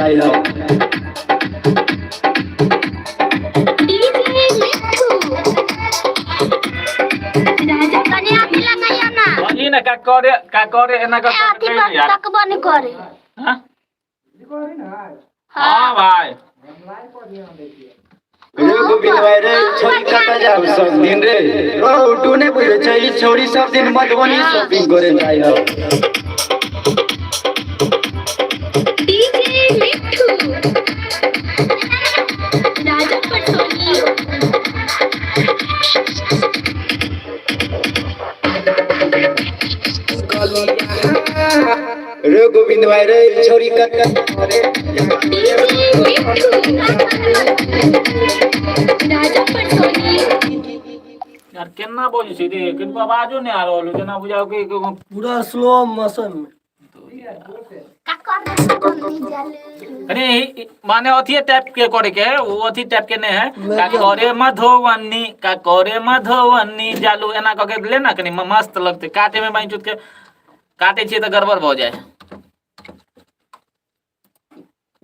जाइ हौ। डीजे मिठू राजा। कनी अथी लगैया ना। ई ने का करे, का करे एना ए कर अथी पर यार। तकबो नहीं करे। हाँ हाँ भाई। रे गोविंद भाई रे, छोरी कतऽ जाऊ सब दिन रे? ओ तू नहि बुझै छै, ई छौरी सब दिन मधुबनी शॉपिंग करे जाइ हौ। डीजे मिठू राजा पटोली। रे गोविंद भाई रे, ई छौरी कतऽ रे? डीजे मिठू राजा पटोली। यार, केना बजै छै रे? किनको आवाजो नहि आ रहल हो, जेना बुझाओ कि पूरा स्लो मोशन में। का करे जालू। अरे, माने अथिए टाइप के करे के है, वो अथी टाइप के नहीं है। का करे मधुबनी, का करे मधुबनी जालू, एना कऽ के ले ना, कनी मस्त लगतै काटे में। बाँहि चुत के काटे छियै तऽ गड़बड़ भऽ जाय,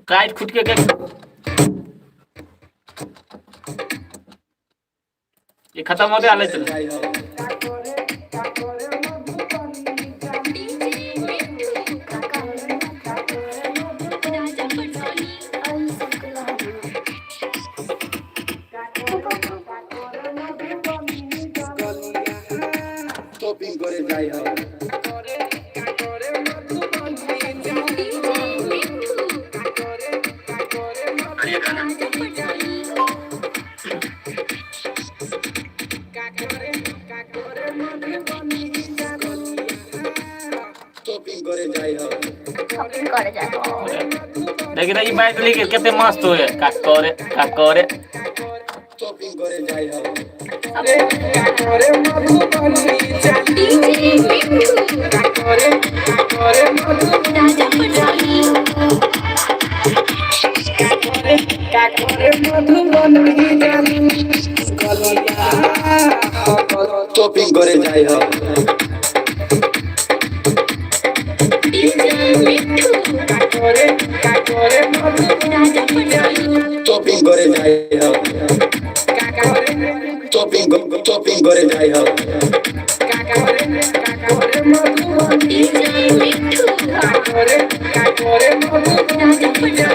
काटि खुटि के ये खत्म होते आले चलो। जाइ हौ। डीजे मिठू राजा पटोली। अही सबके लहर। शॉपिंग करे जाइ हौ। डीजे मिठू राजा पटोली। शॉपिंग करे जाइ हौ। शॉपिंग करे जाइ हौ। देखी तऽ ई बाइक लिख के कते मस्त होय, का करे, का करे। शॉपिंग करे जाइ हौ। डीजे मिठू राजा पटोली। शॉपिंग करे जाइ हौ। डीजे मिठू राजा पटोली। शॉपिंग करे जाइ हौ। शॉपिंग शॉपिंग करे जाइ हौ। डीजे मिठू